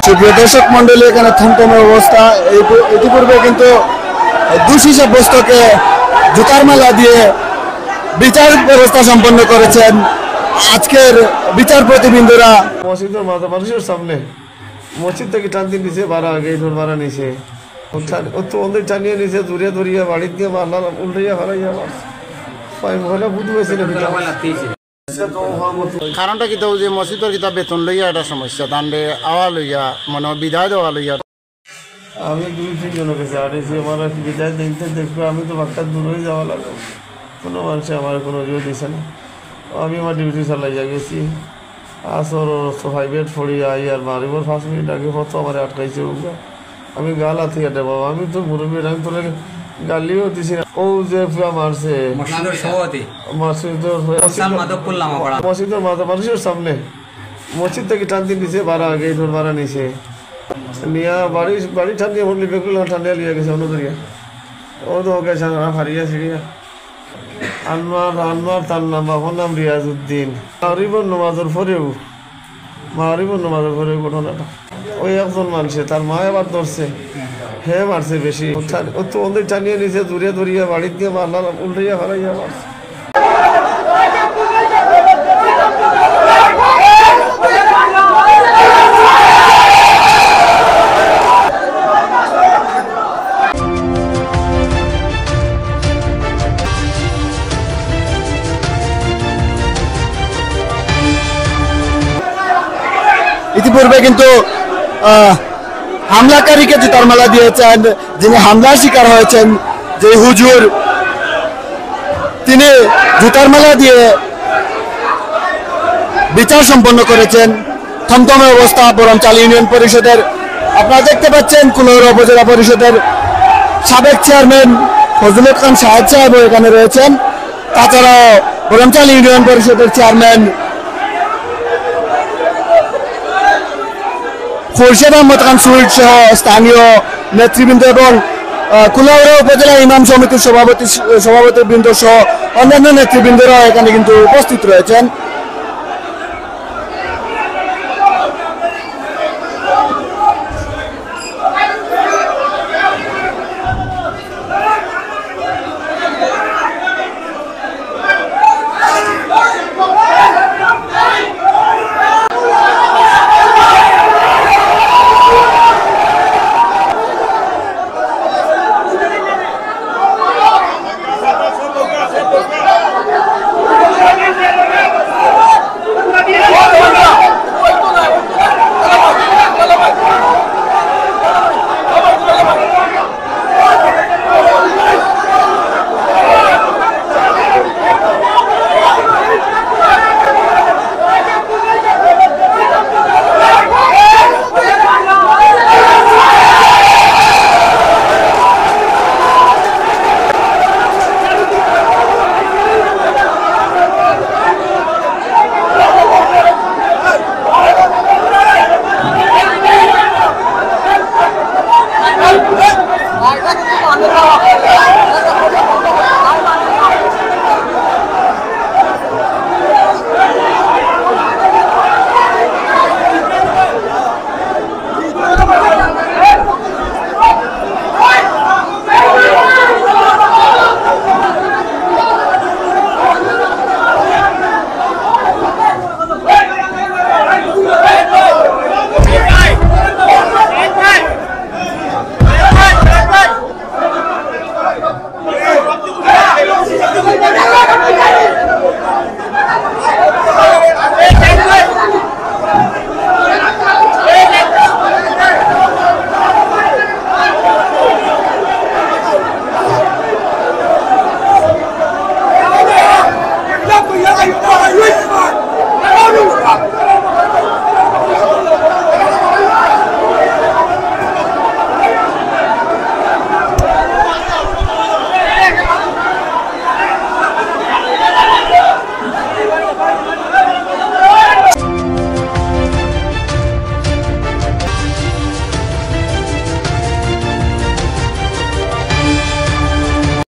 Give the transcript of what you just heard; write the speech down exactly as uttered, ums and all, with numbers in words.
সুপ্রিয় দর্শক মণ্ডলী, এখানে থমথমে অবস্থা। এই পু-, ইতিপূর্বে কিন্তু দোষী সাব্যস্তকে জুতার মালা দিয়ে বিচার ব্যবস্থা সম্পন্ন করেছেন আজকের বিচারপতিবৃন্দরা। মসজিদের মাথা মানুষের সামনে মসজিদ থেকে টান দিয়ে নিচে বাড়া, গেট ওর বাড়া নিচে। ও টান-, ও তো ওদের টানিয়ে নিচে, দূরে দূরিয়া বাড়িত গিয়ে মারলাম, উল্টাইয়া ফালাইয়া মারছে। পায়ে মহিলা বুধ হয়েছে না, পিঠা। কারণটা কিতা, অউ যে মসজিদর কিতা বেতন লইয়া একটা সমস্যা, তানরে আওয়া লইয়া, মানে বিদায় দেওয়া লইয়া। আমি দুই তিন জনের কাছে আটেছি, আমার আর কি বিদায় দিতে দেখবো, আমি তো বাক্কা দূরই যাওয়া লাগবো, কোনো মানুষে আমার কোনো ইয়ে দিছে না। আমি আমার ডিউটি চালাইয়া গেছি, আসর অবস্থা ফাইভেট পড়ি আই, আর মারিবর পাঁচ মিনিট আগে কত আমার আটকাইছে উগা। আমি গাল আতি আটে বাবা, আমি তো মুরব্বী, আমি তোরে গালিও দিছি না। ও যে পুরা মারছে, মসজিদর সভাপতি। মসজিদর সভাপতি। ইসলাম মাধবপুর লামাপাড়া। মসজিদর মাথা মানুষের সামনে মসজিদ থেকে টান দিয়ে নিচে বাড়া, গেট ওর বাড়া নিচে। নিয়া বাড়ি, বাড়ি টান দিয়ে পড়লি, বেগুলা টান দিয়ে লিয়ে গেছে অন্য দরিয়া। ও তো গেছে না, ফারিয়া ছিড়িয়া। আনোয়ার, আনোয়ার তার নাম, বাবার নাম রিয়াজউদ্দিন। মাগরিবর নামাজের পরেও, মাগরিবর নামাজের পরেও ঘটনাটা। ওই একজন মানুষে তার মা এবার ধরছে, হে মারছে বেশি। ও তো ওদের টানিয়ে নিচে দূরে দূরিয়া বাড়িত গিয়ে মারলাম, উল্টাইয়া ফালাইয়া মারছে। ইতিপূর্বে কিন্তু, আহ, হামলাকারীকে জুতার মালা দিয়েছেন যিনি হামলার শিকার হয়েছেন, যে হুজুর, তিনি জুতার মালা দিয়ে বিচার সম্পন্ন করেছেন। থমথমে অবস্থা বরমচাল ইউনিয়ন পরিষদের। আপনারা দেখতে পাচ্ছেন কুলাউড়া উপজেলা পরিষদের সাবেক চেয়ারম্যান ফজলুল খান সাহেব সাহেবও এখানে রয়েছেন। তাছাড়াও বরমচাল ইউনিয়ন পরিষদের চেয়ারম্যান খুরশেদ আহমদ খান সুইট সহ স্থানীয় নেতৃবৃন্দ এবং, আহ, কুলাউড়া উপজেলা ইমাম সমিতির সভাপতি, সভাপতিবৃন্দ সহ অন্যান্য নেতৃবৃন্দরাও এখানে কিন্তু উপস্থিত রয়েছেন।